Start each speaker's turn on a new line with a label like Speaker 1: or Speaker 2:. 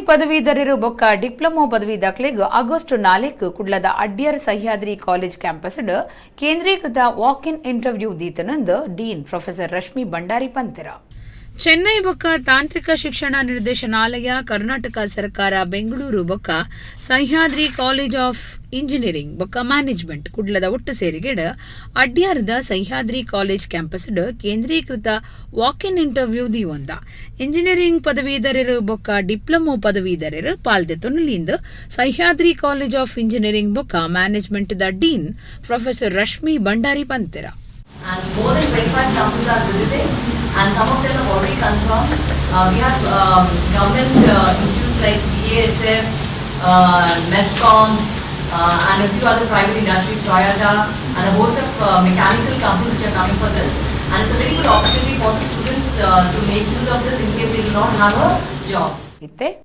Speaker 1: ಪದವೀಧರರು ಬೊಕ್ಕ ಡಿಪ್ಲೊಮೊ ಪದವಿ ದಾಖಲೆಗ್ ಆಗಸ್ಟ್ 4 ಕುಡ್ಲದ ಅಡ್ಯಾರ್ ಸಹ್ಯಾದ್ರಿ ಕಾಲೇಜ್ ಕ್ಯಾಂಪಸ್ ಕೇಂದ್ರೀಕೃತ ವಾಕ್ ಇನ್ ಇಂಟರ್ವ್ಯೂ ದೀತನಂದು ಡೀನ್ ಪ್ರೊಫೆಸರ್ ರಶ್ಮಿ ಭಂಡಾರಿ ಪಂತೆರ. ಚೆನ್ನೈ ಬೊಕ್ಕ ತಾಂತ್ರಿಕ ಶಿಕ್ಷಣ ನಿರ್ದೇಶನಾಲಯ, ಕರ್ನಾಟಕ ಸರ್ಕಾರ, ಬೆಂಗಳೂರು ಬೊಕ್ಕ ಸಹ್ಯಾದ್ರಿ ಕಾಲೇಜ್ ಆಫ್ ಇಂಜಿನಿಯರಿಂಗ್ ಬೊಕ್ಕ ಮ್ಯಾನೇಜ್ಮೆಂಟ್ ಕುಡ್ಲದ ಒಟ್ಟು ಸೇರಿಗೆಡ್ ಅಡ್ಯಾರದ ಸಹ್ಯಾದ್ರಿ ಕಾಲೇಜ್ ಕ್ಯಾಂಪಸ್ ಕೇಂದ್ರೀಕೃತ ವಾಕ್ ಇನ್ ಇಂಟರ್ವ್ಯೂ ದೀವೊಂದ. ಇಂಜಿನಿಯರಿಂಗ್ ಪದವೀಧರರು ಬೊಕ್ಕ ಡಿಪ್ಲೊಮೊ ಪದವೀಧರರು ಪಾಲ್ದೆತೊನಲಿಂದ್ ಸಹ್ಯಾದ್ರಿ ಕಾಲೇಜ್ ಆಫ್ ಇಂಜಿನಿಯರಿಂಗ್ ಬೊಕ್ಕ management the dean professor Rashmi Bhandari ಪಂತೆರ.
Speaker 2: And more than 25 companies are visiting and some of them have already confirmed. We have government institutes like BASF, MESCOM, and a few other private industries, Toyota, and a host of mechanical companies which are coming for this. And it's a very good opportunity for the students to make use of this in case they do not have a job.
Speaker 1: ಇತ್ತೆ.